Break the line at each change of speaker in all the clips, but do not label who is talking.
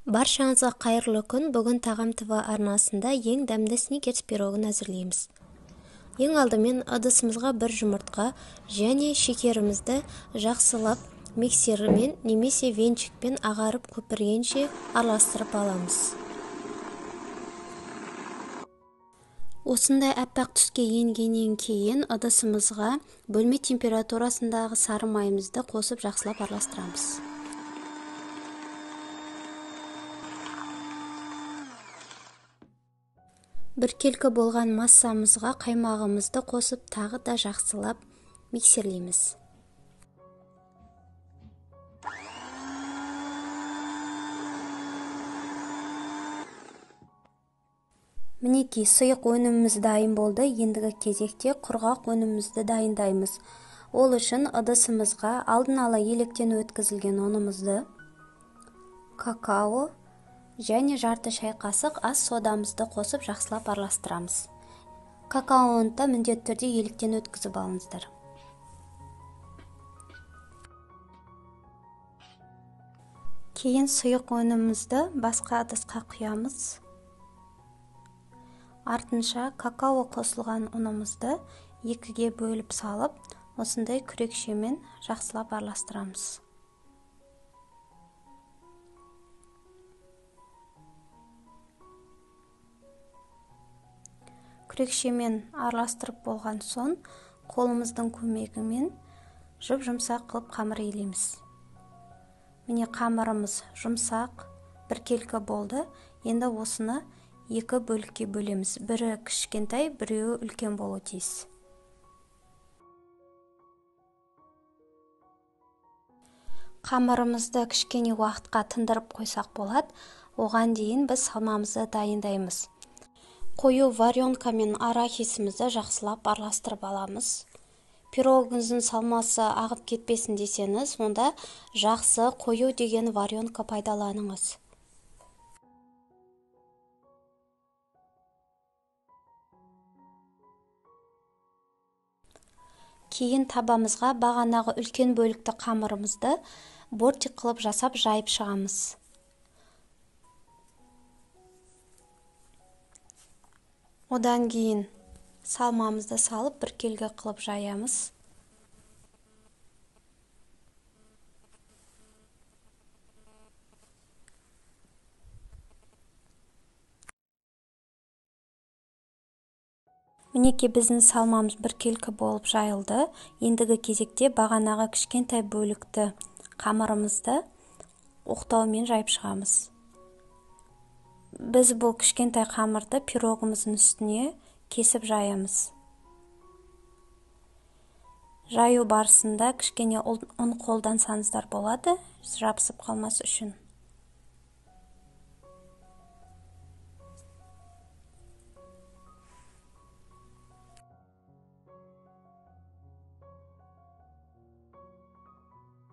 Баршаңызға қайырлы күн. Бүгін Тағам ТВ арнасында ең дәмді сникерс пирогын әзірлейміз. Ең алдымен ыдысымызға бір жұмыртқа және шекерімізді жақсылап миксермен немесе венчикпен ағарып көпіргенше араластырып аламыз. Осындай аппақ түске енгеннен кейін ыдысымызға бөлме температурасындағы сары майымызды қосып жақсылап араластырамыз. Біркелкі болған массамызға қаймағымызды қосып тағы да жақсылап миксерлейміз. Мінекей, сұйық өніміміз дайын болды. Ендігі кезекте құрғақ өнімімізді дайындаймыз. Ол үшін ыдысымызға алдын ала електен өткізілген ұнымызды, какао және жарты шай қасық ас содамызды қосып жақсылап араластырамыз. Какаоны да міндетті түрде електен өткізіп алыңыздар. Кейін сұйық өнімімізді басқа ыдысқа құямыз. Артынша какао қосылған ұнымызды екіге бөліп салып, осындай күрекшемен жақсылап араластырамыз. Күрекшемен араластырып болған соң, қолымыздың көмегімен жұп-жұмсақ қылып қамыр илейміз. Міне, қамырымыз жұмсақ, біркелкі болды. Енді осыны екі бөлікке бөлеміз. Бірі кішкентай, біреуі үлкен болуы тиіс. Қамырымызды кішкене уақытқа тындырып қойсақ болады. Оған дейін біз салмамызды дайындаймыз. Қою варенка мен арахисімізді жақсылап араластырып аламыз. Пирогыңыздың салмасы ағып кетпесін десеңіз, онда жақсы қою деген варенка пайдаланыңыз. Кейін табамызға бағанағы үлкен бөлікті қамырымызды бортик қылып жасап жайып шығамыз. Одан кейін салмамызды салып біркелкі қылып жаямыз. Мінекей, біздің салмамыз біркелкі болып жайылды. Ендігі кезекте бағанағы кішкентай бөлікті қамырымызды оқтаумен жайып шығамыз. Біз бұл кішкентай қамырды пирогымыздың үстіне кесіп жаямыз. Жаю барысында кішкене ұн қолдансаңыздар болады, жабысып қалмас үшін.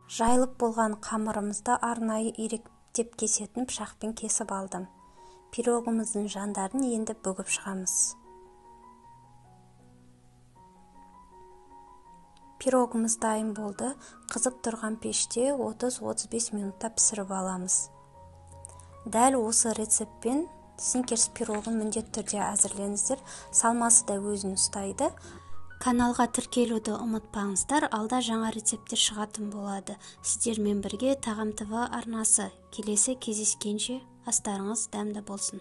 Жайылып болған қамырымызды арнайы иректеп кесетін пышақпен кесіп алдым. Пирогымыздың жандарын енді бүгіп шығамыз. Пирогымыз дайын болды. Қызып тұрған пеште 30-35 минутта пісіріп аламыз. Дәл осы рецептпен сникерс пирогын міндетті түрде әзірлеңіздер. Салмасы да өзін ұстайды. Каналға тіркелуді ұмытпаңыздар, алда жаңа рецепттер шығатын болады. Сіздермен бірге Тағам ТВ арнасы. Келесі кездескенше астарыңыз дәмді болсын.